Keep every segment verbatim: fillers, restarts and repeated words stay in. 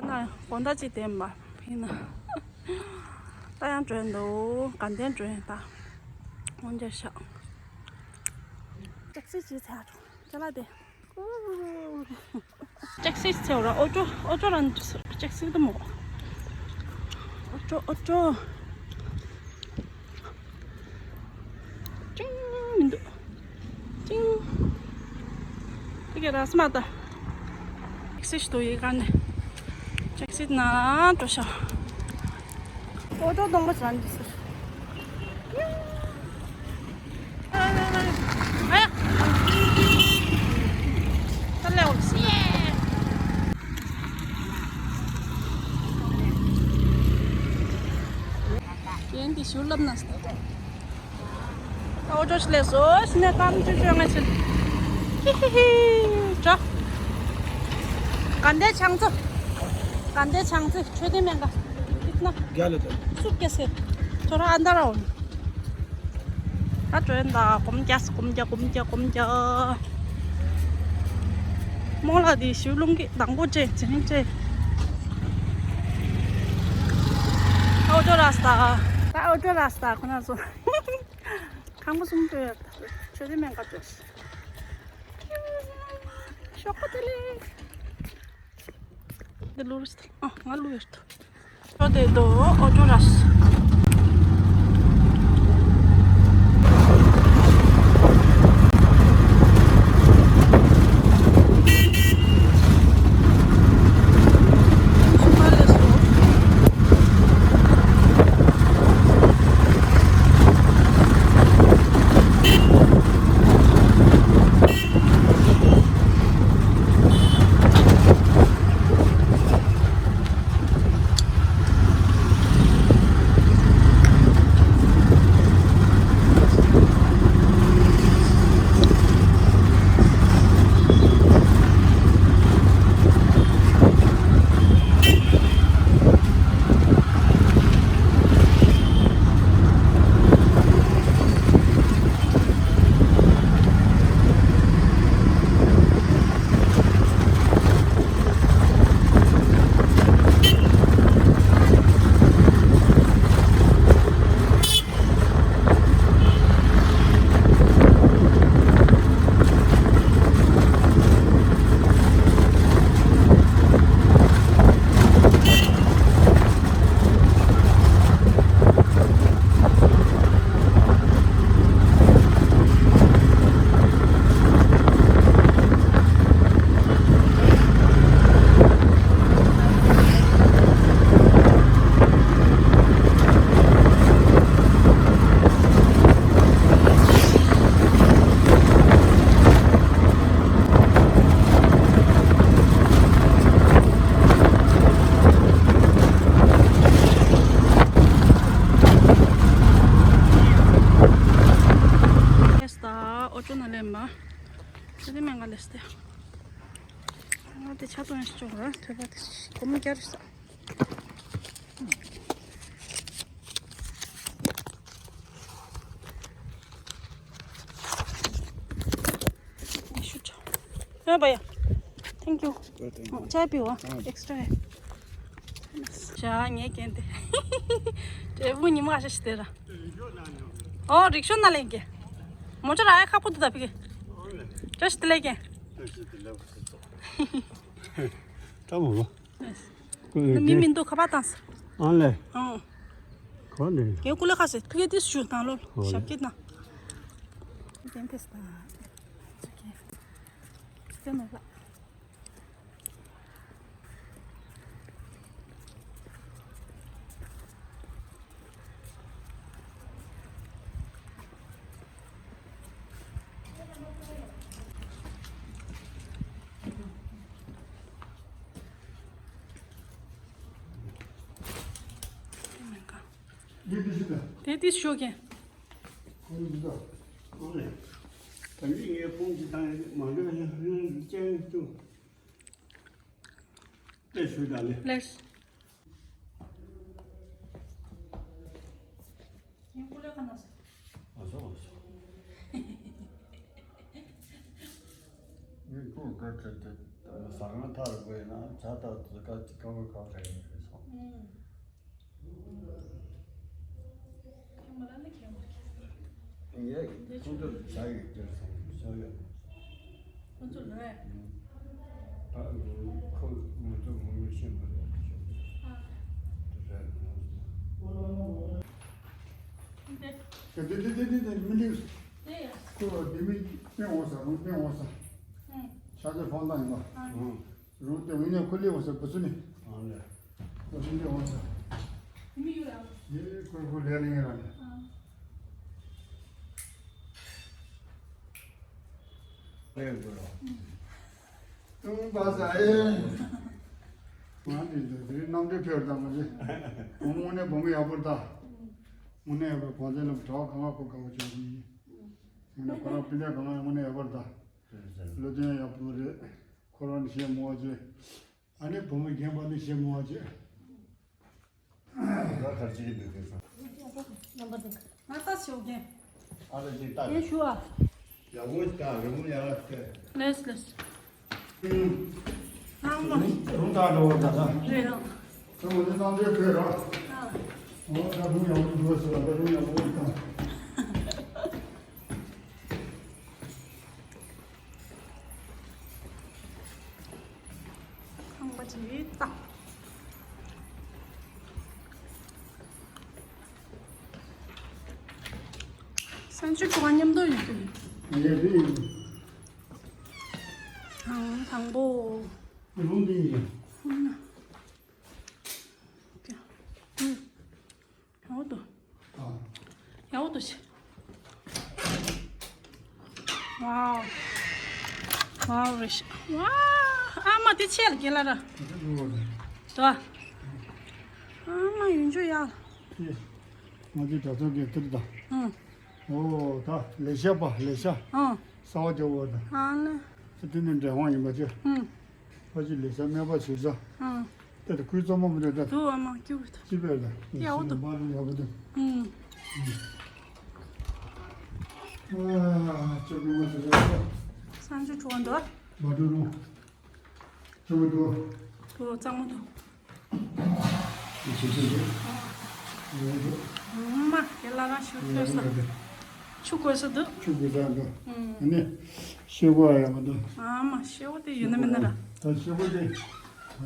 ང་ན་དགོང་དག་ཅིག་བསྟན་པ་ཕིན་ན། ད་ཡང་བྲོས་འདུག་དགའ་ལྡན་བྲོས་ད། འོང་རྒྱ་ཤག་ཊེག་སི་ཅིག་ཚར་ཅ་ལག་དེ། ཊེག་སི་ཚེ་བ་ར་ཨོ་ཊོ་ཨོ་ཊོ་ར་ཊེག་སི་དུ་མོ། ཨོ་ཊོ་ཨོ་ཊོ། ཅིང་མི་འདུག་ཅིང་། དེ་ག་ར་སི་མ་ད། ཊེག་སི་ཞིག་ཏུ་ཡི་ག་ནས། ཊེག་སི་ན་འགྲོ་ཤག་ཨོ་ཊོ་གཏོང་པ་ཅང་འདི་ཟེར། ཨོ་ཊོ་སླེབས་སོང་། སི་ནས་གཏམ་ཅོ་ཅོ་ང་ཚོ། ཧི་ཧི་ཧི། ཅོ། དགའ་ལྡན་ཆང་ཚོ། དགའ་ལྡན་ཆང་ཚོ་ཆོས་ལྡན་སྨན་ཁང་། ན། རྒྱ་ལ་དང་། སུ་སྐྱེ་སེ། ཐོ་ར་ཨན་ད་ར་འོང་། ད་བྲོས་ད་གོམ་རྒྱག་གོམ་རྒྱག་གོམ་རྒྱག་གོམ་རྒྱག་རྨོ་ལགས་དེ་ཞུ་ལུང་གི་དང་པོ་ཅེ་ཅེ་ཅེ། ཨོ་ཊོ་ར་སི་ད། ད་ཨོ་ཊོ་ར་སི་ད་ཁོ་ན་ཚོ། ཁང་པ་གསུམ་སྤྲོད་ཡག་ཆོས་ལྡན་སྨན་ཁང་སྤྲོད། ཤོག་པ་དེ་ལས། འདི་ལུ་རུ་སི་ཐལ། ཨ། ང་ལུ་ཡར་ཐོ། ཆོ་དེ་དོ་ཨོ་ཅོ་ར་སི། ད་ཨོ་ཅོ་ན་ལེན་མ། ཆུ་དེ་མེད་ང་ལེས་ཏེ། ང་དེ་ཆ་ཏོན་ཞིག་ཅོག་ར་ཐོས་པ་དེ་སྒོམ་རྒྱ་རེ་ས། ཡ་བ་ཡ། Thank you. Welcome. ཅའི་པི་བ། ཨ། Extra. ཤ་ངས་ཀན་ཏེ། ཏྲེ་བུ་ཉི་མ་ཤ་ཤི་ཏེ་ར། ཨོ་རིག་ཤོ་ན་ལེན་ཀེ། མོ་ཅོ་ར་ཡ་ཁ་པོ་དུ་ད་ཕི་ཀེ། ཅོ་ཤི་ཏི་ལེ་ཀེ། ཏྲ་མོ་ལོ། མི་མི་འདུག་ཁ་པར་བཏང་སོང་། ཨང་ལེ། ཨང་། ཨོ་ནི། ངས་ཀུ་ལེ་ཁ་སེ་ཐུགས་ཀྱི་ཏིས་ཞུ་དང་ལོ། ཨོ་ནི། ཞབས་ཀྱི་ན། ཏན་ཏེ་སྟ། ཚུགས་ཀྱི། ཚུགས་ཀྱི་ནོ་ལ། དེ་ཏིས་ཞུ་གན། ཁོང་ཚོ་ད་ལྟ་ངས་ཁོང་ཚོ་དང་མ་འགྲོ་ཡང་ཅན་དུ་དེ་ཞུ་ད་ལེ། ལེས། ངས་ཀུ་ལེ་ཁ་ན་སོ། ཨ་སོ་ཨ་སོ། ངས་ཁོང་ག་ཚད་དེ་ཟ་ཁང་ཐར་དགོས་ན་ཇ་ད་ཙི་ཀ་ཅི་ཀ་བ་ཀ་ཁ་ཡིན་རེད་སོང་། ངས་ཁོང་ཚོར་ཇ་ཡོད་ཀྱི་སོང་ཇ་ཡོད། ཁོང་ཚོ་ལོས། ད་ཁོ་ང་ཚོ་ངོ་མ་ཤེས་མ་རེད་ཤོག་ཨ། དེ་རེད། དེ་དེ་དེ་དེ་དེ་མི་འདུག་དེ་ཡ། ཁོ་དེ་མི་སྤེན་འོང་ས་རུང་སྤེན་འོང་ས། ཨ། ཤ་ཚ་ཕང་ཐང་ཡིན་པ། ཨ། རུང་དེ་འོང་ནས་ཁོ་ལས་འོང་ས་བུ་ཚུ་ནི། ཨ་ལས། ཁོ་ཤིང་དེ་འོང་ས། མི་ཡོད་ལ། ཡེ་ཁོ་ཁོ་ལས་ལེན་ཡིན་ར་ནི། ཨ། ལས་དགོས་རོགས། ཏུང་པ་ས་ཨེ། ང་འདི་འདི་འདི་རྣམ་འདྲེན་ཕེབས་དང་མ་རེད། བུ་མོ་ནས་བུ་མོ་ཡག་པོ་ད། དངོས་གནས་ཡག་པོ་གོང་ཚད་ལ་གྲོགས་གང་བ་ཁོ་དགའ་བོ་བྱུང་ཡིན། དངོས་གནས་ཁོ་རང་སྤུན་ཟླ་གང་བ་དངོས་གནས་ཡག་པོ་ད། བློ་སྦྱོང་ཡག་པོ་རེད། ཁོ་རང་ནི་བཤད་མོ་བ་བྱེད། ཨ་ནི་བུ་མོ་རྒན་པ་ནི་བཤད་མོ་བ་བྱེད། ད་གར་ཅི་རིགས་འདུག་ཟེར་སོང་། རྣམ་པ་འདུག་ང་ལྟ་ཞོག་གན། ཨ་ལ་ཅིག་ལྟ། ངས་ཞུ་ཨ། ཡག་པོ་ཞིག་ལྟ་རི་མོ་ཡག་ལ་བལྟས། ལེས་ལེས། ཨང་མ། རུང་ལྟ་འགྲོ་བ་ད་ལྟ། རེད་ཨང་། ད་འོ་དེ་གནམ་གྲུའི་ཁོད་ར། ཨ། འོ་ད་རུང་ཡག་པོ་འདུག་ཟེར་བ་ད་རུང་ཡག་པོ་འདུག་ད། ཁང་པ་ཅིག་བཏང་། སང་ཆུ་གྲོགས་མཉམ་དུ་ཡོད་དུས། ཡོད་དུས། དང་དང་པོ། རུང་འདི་ཡིན། ཧུམ་ན། ཡག་པོ་འདུག་ཨ། ཡག་པོ་འདུག་ཤི། ཝའོ། ཝའོ་རེ་ཤི། ཝའོ། ཨ་མ་དེ་ཆེ་ལ་རྒྱལ་ལ་ར། དེ་འགྲོ་བ་རེད། དོ། ཨ་མ་ཡུན་ཅུ་ཡག་ལ། ང་ཚོའི་གྲྭ་ཚང་གི་ཐུར་དང་། ཨང་། ཨོ་ད་ལེ་ཤ་པ་ལེ་ཤ། ཨང་། གསར་པ་རྒྱག་པ་དང་། ཨ་ལེ། ཚེ་དེ་ནས་འབྲེལ་དབང་ཡིན་པ་ཅི། ཨང་། ཕ་ཅི་ལེ་ཤ་སྨད་པ་བྱེད་ས། ཨང་། དེ་ལ་ཁུལ་ཙམ་མ་མི་འདྲ་ད། དུ་བ་མ་སྐྱུག་ད། ཅི་བས་ད། ཡག་པོ་འདུག་ཡག་པོ་འདུག་ཨང་། ཨ་ཅོ་ཀུ་མ་ཅོ་ཀུ། སང་ཆུ་གྲོགས་འདུག་མ་འགྲོ་རུང་། ཅོ་ཀུ་འདུག་དུ་གཙང་མ་འདུག་ཆུ་ཆུ་ཆུ། ཨོ་མ་དེ་ལ་རང་ཤུ་ཐོས་ས། ཆུ་བསྐོལ་ས་འདུག་ཆུ་བསྐོལ་ས་འདུག་ཨ་ནི་ཤེལ་སྒོ་ཡང་མ་འདུག་ཨ་མ་ཤེལ་སྒོ་དེ་ཡོད་ན་མིན་ན་ར། ད་ཤེལ་སྒོ་དེ་ང་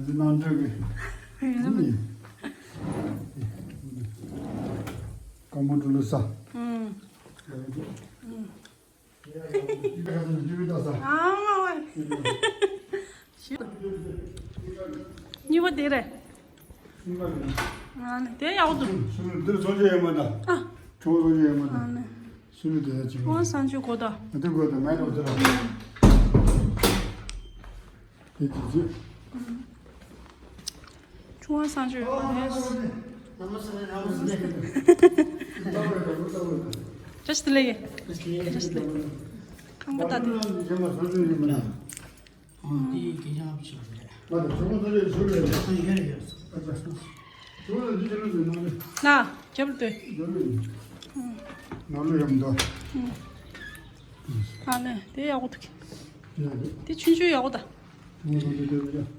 ཚོ་ནང་འདྲ་གི་ཡོད་ན་མིན། སྐམ་པོ་འགྲོ་ལུགས་ས། ཨུམ། ཡང་འདུག་ཨུམ། གཉིས་པ་དེ་རེད། ཨ་ནི་དེ་ཡག་པོ་འདུག་ཨ། ཨ་ནི། ཁོང་སང་ཆུ་གོ་ད། དེ་དེ་དེ། ཆུང་བ་སང་ཆུ་ཡོད་པ་རེད། བཀྲ་ཤིས་བདེ་ལེགས། བཀྲ་ཤིས་བདེ་ལེགས། ཁང་པ་ལྟ་དེ། ལ་རྒྱབ་ལ་ལྟོས། ཨ་ལས་དེ་ཡག་པོ་འདུག་དེ་ཆུང་ཆུང་ཡག་པོ་ད།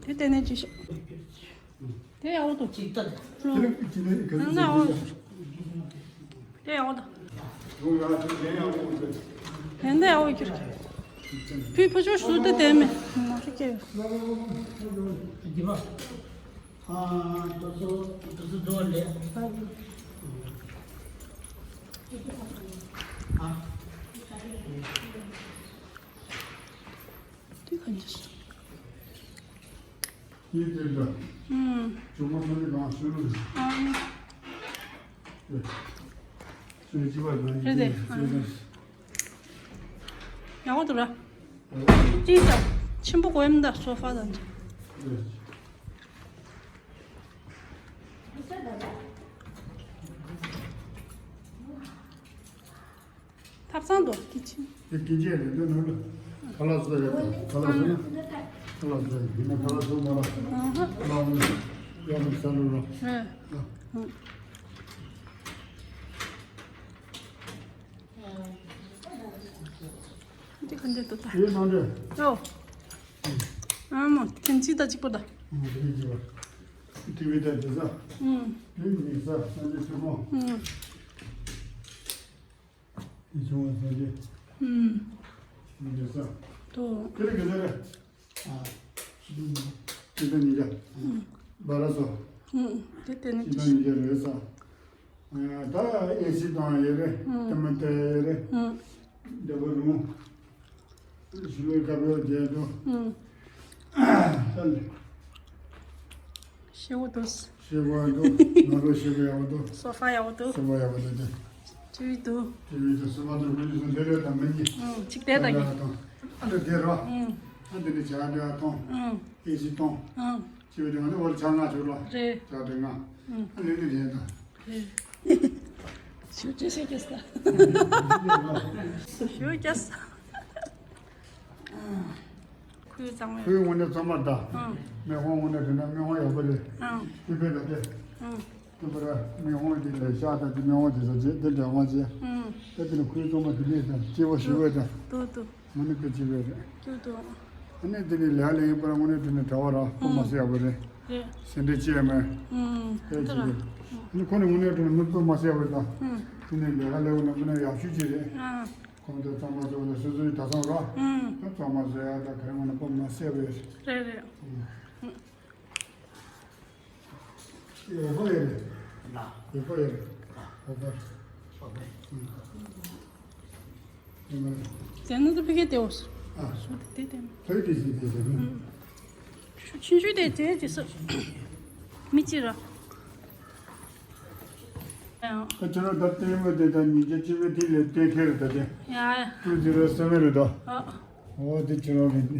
དེ་ལྟ་ནས་ཅི་ཤོག་དེ་ཡག་པོ་འདུག་ཅིག་ལྟ། ནང་ན་ཡག་པོ། དེ་ཡག་པོ་འདུག་དེ་ཡག་པོ་ཡག་པོ་ཡོད་ཀྱི་རེད། དེ་འདྲ་ཡག་པོ་ཡོད་ཀྱི་རེད། བུ་ཕོ་ཆོ་ཞུ་དེ་དེ་མེད་ནང་ཤི་སྐྱེ་ཡོད། འདི་པ། ཨ། དོ་སོ་དོ་སོ་དོ་ལེ། ཡིན་དེ་འདྲ། ཨུམ། ཇོ་མོ་ཚོ་ནི་གང་ཤོད་ལུགས། ཨང་། ཤོད་ཅི་བར་གང་ཡིན་རེད་དེ། དེ་ཨང་། ཡག་པོ་འདུག་ར། ཅི་ཡིན་ད། ཆེན་པོ་གོ་ཡམ་ད་སོ་ཕ་དང་། ཐབ་ཚང་དུ་ཀི་ཆེན། དེ་ཀི་ཆེན་རེད་འདུག་ནོར་ལ། ཁ་ལག་བཟོ་ཡག་དང་ཁ་ལག་བཟོ་ན། ཁ་ལག་བཟོ་ཡག་ཡིན་ན་ཁ་ལག་བཟོ་མ་ལ། ཨ་ཧ། ཁ་ལག་བཟོ་ན་ཡག་ནི་ས་ལུ་ར། ཨ། ཨ། འདི་ག་འདྲ་འདུག་ད། ཡོད་ནང་འདྲ། ཨོ། ཨ་མ་ཐེངས་གཅིག་དང་གཅིག་པོ་ད། ཨ་མ་ཐེངས་གཅིག་པ། ཊི་བི་ད་འདི་ས། ཨུམ། འདི་མི་ས་ས་འདི་ཆུ་མོ། ཨུམ། ཡིན་ཆུང་བ་ཚོ་འདི། ཨུམ། འདི་ས། ཏོ། དེ་རིང་གི་ལས་རེད། ཨ། ཤི་དུ་མ། ཤི་དུ་ཉིན་རྒྱ། ཨུམ། སྦ་ར་སོ། ཨུམ། དེ་དེ་ནི་ཤི་དུ་ཉིན་རྒྱ་རེད་ས། ཨ། ད་ཨེ་སི་དང་ཡོད་རེད། ཨུམ། ཏི་མ་ཏེ་ཡོད་རེད། ཨུམ། འདི་བ་རུང་། ཤི་བའི་སྐབས་ཡོད་རྒྱལ་དུ། ཨུམ། ད་ལས། ཤེས་པོ་འདུག་ཤེས་པོ་འདུག་ང་རོ་ཤེས་པོ་ཡག་པོ་འདུག་སོ་ཕ་ཡག་པོ་འདུག་སོ་ཕ་ཡག་པོ་འདུག་ཊི་བི་འདུག་ཊི་བི་འདུག་སོ་ཕ་འདུག་ཁོ་ཚོ་ལས་རེད་དང་མི་གཉིས། ཨང་། ཅིག་བལྟས་ད་གི་ཨ་འདྲ་དེ་རོ། ཨང་། ཨ་འདི་ནི་བྱ་འདྲ་ཐོང་། ཨང་། ཨེ་སི་ཐོང་། ཨང་། ཊི་བི་འདི་ང་ཚོ་བར་ཆ་ལྔ་བྱུར་རོ། རེད། བྱ་འདྲ་ལྔ། ཨང་། ཨ་ལས་འདི་ལས་དང་། རེད། ཞུ་ཅི་ཟེར་གྱི་ས། ཞུ་རྒྱ་ས། ཁོའི་གཙང་མ། ཁོའི་དངོས་གནས་གཙང་མ་ད། ཨང་། མེ་ཧོང་དངོས་གནས་དེ་ན་མེ་ཧོང་ཡག་པོ་རེད། ཨང་། ཨི་བེ་ད་དེ། ཨང་། ཁོ་པ་ར་མེ་ཧོང་དེ་ལས་ཤ་ད་དེ་མེ་ཧོང་དེ་ཚོ་བྱེད་དེ་འདྲ་མ་བྱེད། ཨང་། ད་དེ་ནི་ཁོའི་གཙང་མ་དེ་ལས་ད་སྐྱེ་བ་ཞུ་བས་ད། ཏོ་ཏོ། དངོས་གནས་དེ་སྐྱེ་བས་རེད། ཏོ་ཏོ། ཨ་ནི་དེ་ནི་ལས་ལས་ཡིན་པ་ར་དངོས་གནས་དེ་ནི་གྲྭ་བ་ར་ཁོ་མ་ཟེར་ཡག་པོ་རེད། རེད། སེ་འབྲས་སྐྱེས་མེད། ཨང་། དེ་ད་ཅི་ར། རེད། ཨ་ནི་ཁོ་ནི་དངོས་གནས་དེ་ནི་མི་ཁོ་མ་ཟེར་ཡག་པོ་རེད་ད། ཨང་། དེ་ནི་ལས་ཀ་ལས་བ་ན་དངོས་གནས་ཡག་ཤོས་ཅིག་རེད། ཨང་། ཁོང་ཚོ་གཙང་མ་ཚོ་ལ་སོ་སོའི་ད་སོང་རོགས། ཨང་། ད་གཙང་མ་བཟོ་ཡག་ད་ག་རེ་མ་ན་པ་མ་བསད་པས། རེད་རེད། ཨང་། འོ་ཧོ་ཡེ་རེད། ལ། འོ་ཧོ་ཡེ་རེད། འོ་ཧོ། འོ་ཧོ། ཨང་། ཟས་ནོར་དུ་ཕི་གེ་ཏེའོ། ཨ། ཤོ་དེ་དེ་དེ། ཕ་གི་དེ་ཞིག་དེ་ཞིག་ཨང་། ཤོ་ཆུང་ཆུང་དེ་དེ་དེ་སུ། མི་ཅི་ར། ཨ་ཁྱེད་རང་ད་ལྟའི་མི་དེ་དང་ཉིན་རྒྱ་ཅི་བས་དེ་ལས་བསྟན་ཁྱེར་ད་དེ། ཡ་ཡ། ཀྲུང་ཅི་ར་སེ་མེ་རེད་ད། ཨ། འོ་དེ་ཁྱེད་རང་གི་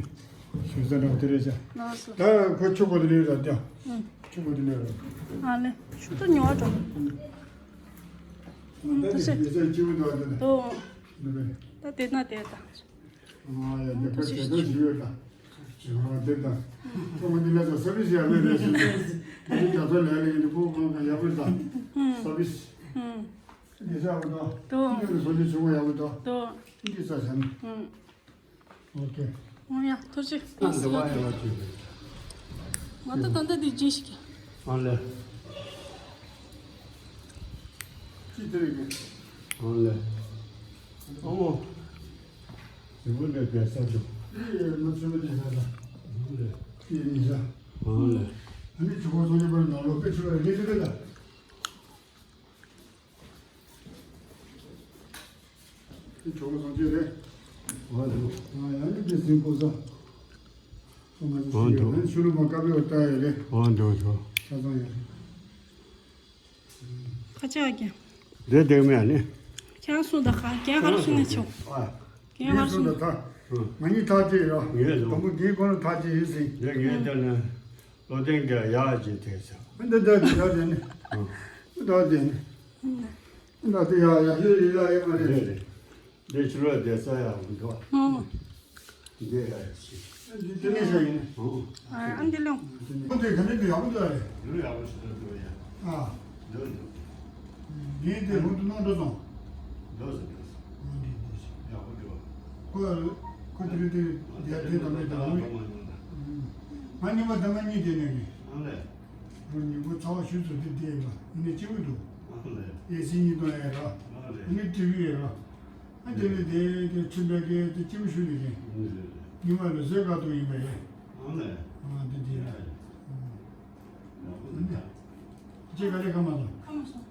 ཞུ་ས་རང་དེ་རེད་ཤག་ལགས་སོ། ད་ཁོ་ཆུ་གོ་དེ་ལས་ར་ད། ཨུ། ཆུ་གོ་དེ་ལས་ར། ཨ་ལེ། ཆུ་ཏོ་ཉོ་བ་འགྲོ། ད་དེ་ཞུ་ས་ཅི་བས་ད་དེ་ད། ཨོ། ད་དེ་ན་དེ་ད། ཨ་ཡ་ཡ་ཁ་ཆེ་ཏོ་ཞུ་ཡོད་ད། ཨ་དེ་ད། ཁོ་མ་དེ་ལ་ད་སར་བིས་ཡག་པོ་རེད་ཟེར་ནས། ད་དེ་རྒྱ་ཚོ་ལས་ལས་ཡིན་ཁོ་གང་ག་ཡག་པོ་རེད་ད། ཨུ། སར་བིས། ཨུ། དེ་ཤ་བོ་ད། ཏོ། དེ་ལས་བཟོ་རྒྱུ་བྱུང་བ་ཡག་པོ་ད། ཏོ། དེ་ས་ཆ་ནི། ཨུ། ཨོ་ཁེ། ཨོ་ཡ་ཐུགས་རྗེ་ཆེ། ཨ་འདི་བ་ཡ་བ་ཅིག་ང་ད་ད་ད་དེ་རྗེས་ཤིག་ཨ་ལེ། ཅི་དེ་རེད། ཨ་ལེ། ཨ་མོ། དེ་བུ་ལས་བསྡད་ས་འདུག་ཨེ་མ་ཚུལ་མ་དེ་ས་ལ། ཨ་ལེ། ཨེ་ནི་ས། ཨ་ལེ། ཨ་ནི་ཆུ་བོ་ཚོ་ཉེ་བར་ནང་ལོགས་དཔེ་ཆུ་བ་རེད་དེ་རེད་ལ། དེ་ཆུ་བོ་ཚོ་ཅི་རེད། ཨ་ལེ། ཨ་ཡ་ནི་དེ་སིང་ཀོ་ས། ཚོ་མ་ཅི་ཨ་ཞིག་ཡོད་འདུག་ཨ་ནི་ཆུ་ལུ་མ་ཀ་པེ་བ་ལྟ་ཡ་རེད། ཨ་འདུག་ཆོ། ཆ་ཚང་ཡ་རེད། ཁ་ཆག་གི་འདི་འདེགས་མེད་ནི། ཁྱེད་རང་གསུང་ད་ཁ་རྒན་ག་རེ་གསུང་ནས་ཆོག་ཨ། རྒན་ག་རེ་གསུང་ད་ད། ང་གཉིས་ཐག་བཅད་ཡོད། ངས་དང་པོ་རྒན་ཁོ་ན་ཐག་བཅད་ཡིན་ཟིན། འདི་ངས་ལྟ་ན་བློ་ལྡན་གྱི་ཡག་ཅིག་ཐེབས་ས། འདི་ད་འདི་ད་འདི་ནི། འདི་ད་འདི་ནི། འདི་ད་འདི་ཡག་ཡག་ཤོས་ཡིན་ལ་ཡོད་མ་རེད། རེད་རེད། འདི་ཕྱི་ལོགས་བསྡད་ས་ཡག་མི་འདུག་ཨ། འདི་ཡ་ཞིག་འདི་དེ་ནས་ཤ་ཡིན། ཨོ། ཨ་འདི་ལོ། ཁོ་དེ་ག་ནས་འདི་ཡག་པོ་འདུག་ཨ་རེད། འདི་ཡག་པོ་ཞིག་འདུག་ཡ། ཨ། འདི་འདུག་འདི་དེ་ལུང་དུ་སྣང་འགྲོ་སོང་། འདུག་ཟེར་འདུག་ཟེར། འོ་འདི་འདི་ཞིག་ཡག་པོ་འདུག་ཁོ་ཁོ་དེ་རིང་དེ་རྒྱ་དེ་དང་མེད་དང་མེད། ང་ཉི་མ་ཟླ་བ་གཉིས་དེ་ནས་ནི། ཨ་ལས། ང་ཉིན་གུང་ཚ་བ་ཞུ་ཚོད་དེ་བསྡད་ཡོད་པ་ཡིན་ནས་སྐྱིད་པོ་འདུག་ཨ་ལས། ཨེ་སི་གཉིས་གཏོང་ཡ་ར། ཨ་ལས། ཨ་ནི་ཊི་བི་ཡོད་ར། ཨ་དེ་ནས་དེ་དེ་ཁྱིམ་པའི་གི་དེ་ཁྱིམ་ཞུ་ནས་རེད། ཨ་ལས། ཉི་མ་ལ་ཟས་ག་གཏོང་ཡིན་པ་ཡིན། ཨ་ལས། ཨ་དེ་དེ་ར། ཡག་པོ་འདུག་ཁྱེད་ག་རེ་ཁ་མ་སོང་། ཁ་མ་སོང་།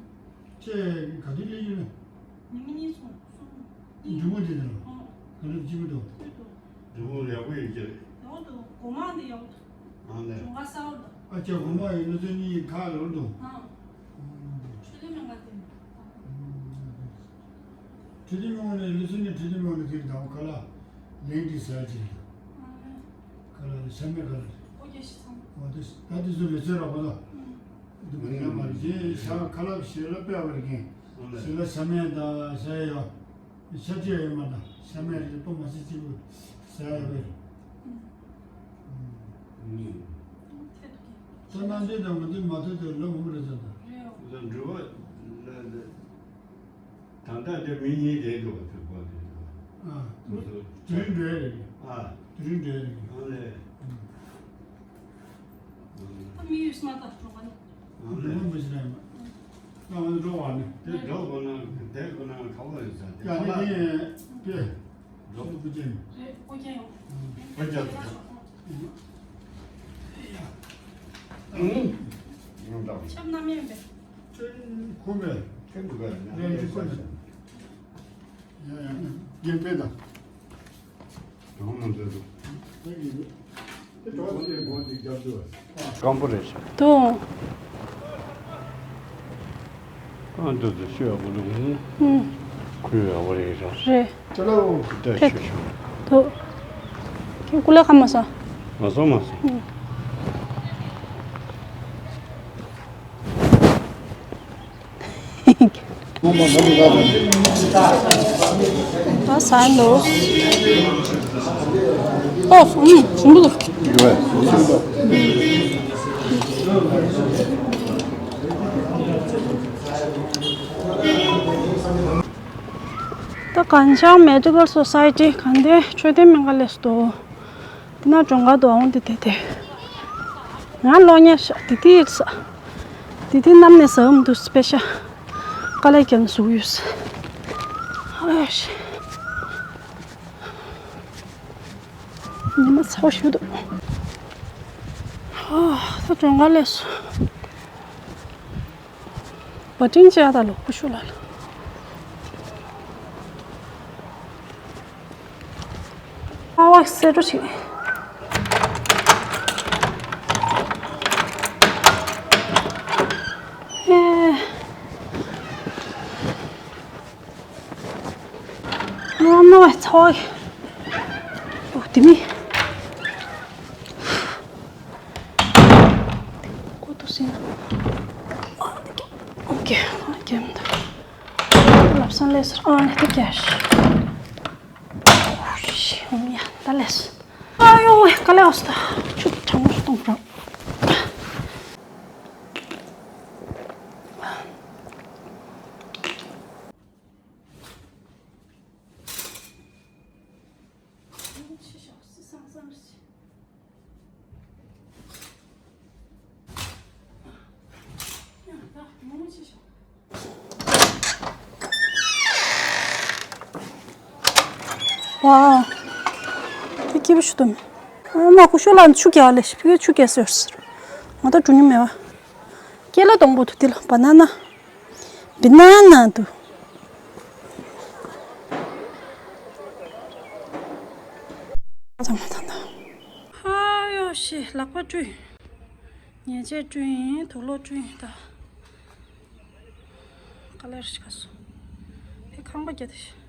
ཁྱེད་ག་དུས་སླེབས་ཡོད་ན། ཉི་མ་གཉིས་སོང་གསུམ། འབྲི་གུང་དེ་ནས་ལ། ཨོ། ག་རེ་སྐྱིད་པོ་འདུག་སྐྱིད་འདུག་འབྲི་གུང་ཡག་པོ་ཡོད་ཀྱི་རེད། ཡག་པོ་འདུག་སྒོ་མང་དེ་ཡག་པོ་འདུག་ཨང་ལེ། གྲོང་ཁ་གསར་པ་དང་། ཨ་ཅག་གོང་མ་ཡི་ལོ་ཚོད་གཉིས་ཁག་ལོར་དུ། ཨང་། ཁྲི་ལི་མེ་ག་དེ། ཁྲི་ལི་མེ་འོང་ནས་ལོ་ཚོད་གཉིས་ཁྲི་ལི་མེ་འོང་ནས་ཁྱེད་དང་ཁ་ལག་ལེན་དེ་ཟ་ཅིག་ཨང་ལེ། ཁ་ལག་ལ་ཤ་མེད་ཁ་ལག་ཨོ་རྒྱ་ཤི་ཚང་། ཨོ་དེ་ད་དེ་ཚོ་ལོ་ཚོད་རག་པ་དང་། ཨང་། འདི་མི་ཉམས་པར་རྗེས་ཤ་ཁ་ལག་ཞལ་ལ་དཔེ་བར་གྱིན། ཨང་ལེ། ཞལ་ལ་ཤ་མེད་དང་ཤ་ཡོད། ཤ་ཅིག་ཡོད་མ་དང་ཤ་མེད་རེད་ཏོ་མ་སི་གཅིག་པུ་ཟ་ཡ་བས། ད་ནང་འདྲེན་དང་མ་འདྲེན་མ་ཐུབ་དེ་ལོ་མང་པོ་རེད་ཟེར་ད། ལ་འགྲོ་བ་ལ་ད་ལྟ་དེ་མི་གཉིས་རེད་འགྲོ་བ་ཐུབ་པ་རེད་འགྲོ་བ། ཨ་དུ་རིན་འགྲོ་ཡ་རེད། ཨ་དུ་རིན་འགྲོ་ཡ་རེད། ཨ་ལེ། ཨ་མི་ཡུལ་སྨྲ་ད་གྲོགས་པ་ནི། ཨ་ལེ། ཨ་མི་ཞིག་རེད་མ། ང་འོན་འགྲོ་བ་ནི། དེ་འགྲོ་དགོས་ན་དེ་དགོས་ན་ག་བ་ཡོད་ས་དེ་ཡ་ཁ་ནི་ལག་ངས་དེ་འགྲོ་དགོས་ཀྱི་ཡིན། རེད་ཨོ་རྒྱན་ཡོང་། ཨོ་རྒྱན་ཡོང་། ཨུང་། ཡོང་དང་། ཆབ་ན་མེད་པས། ཁོ་མེད། ཁེ་འདུག་ག་ཡང་ཅི་ཁོ་མེད། ཡ་ཡ་རྒྱན་པས་དང་། སྐམ་པོ་རེད། དོ། ཨ་འདི་ཚོ་ཤི་ཡག་པོ་འདུག་ཨུ། ཁུ་ཡག་པོ་རེད་ཤག་རེད། ད་ཕེབས། ཤུ་ཤུ། དོ། ཁྱེད་སྐུ་ལས་ཁ་མ་སོང་། མ་སོང་མ་སོང་། ཨུ། ད་ཟ་འདུག་ཨོ། ཨུམ། ཞིམ་པོ་འདུག་ད་གངས་ལྗོངས་མེ་ཌི་ཀལ་སོ་སའི་ཊི་གངས་ལྡན་འཕྲོད་བསྟེན་སྨན་ཁང་སླེབས་སོང་། འདི་ན་གྲོང་ཁྱེར་དུ་འོང་དེ་དེ་དེ། ང་གློག་བརྙན་ཤག་དེ་དེ་ཡིན་ས། དེ་དེ་གནམ་ནས་ཟ་འུམ་དུ་སྤེ་ཤ། དཀའ་ལས་ཀྱང་ཟུག་ཡོད་ས། ཨ་ཡོ་ཤི། ཉི་མ་ཚ་བ་ཞུ་འདུག་ཨ་ད་གྲོང་ཁྱེར་སླེབས་སོང་། བ་ཏིང་ཅ་ད་ལོ་ཁུ་ཤུ་ལ་ལ། ཨ་བ་སེ་འགྲོ་ཞིག་ཨེ། ཨ་མ་བ་ཚ་བ། ཨོ་དེ་མི། ཀོ་ཏོ་སིན། ཨོ་ཀེ། ཨོ་ཀེ་མ་ད། ལབ་སང་ལས་སར་ཨ་ནི་དེ་ཀེ་ཤི། ཨོ་ཤི་ཨོ་མི་ཡ་ད་ལས། ཨ་ཡོ་ཝེ་ཀ་ལེ་ཨོ་སྟ། ཆུ་གྲང་མོ་གཏོང་རོགས། ཝའོ། དེ་སྐྱིད་པོ་ཞིག་འདུག་ཨ་མ་ཀུ་ཤུ་ལ་ཆུ་རྒྱག་ལས་ཤི་ཕི་ཆུ་རྒྱག་ཟེར་ཟེར། ང་ད་འགྲོ་མྱོང་མེད་བ། ཀེ་ལ་སྡོང་པོ་དུ་དེ་ལ་བ་ན་ན། བི་ན་ན་དུ། ཚང་མ་ད་ད། ཧ་ཡོ་ཤི་ལག་པ་བཀྲུས། ཉལ་ཆས་བཀྲུས་ཡིན་དུག་ལོག་བཀྲུས་ཡིན་ད། ཀ་ལེར་ཤི་ཁ་སོ། ཕི་ཁང་པ་རྒྱ་དེ་ཤི།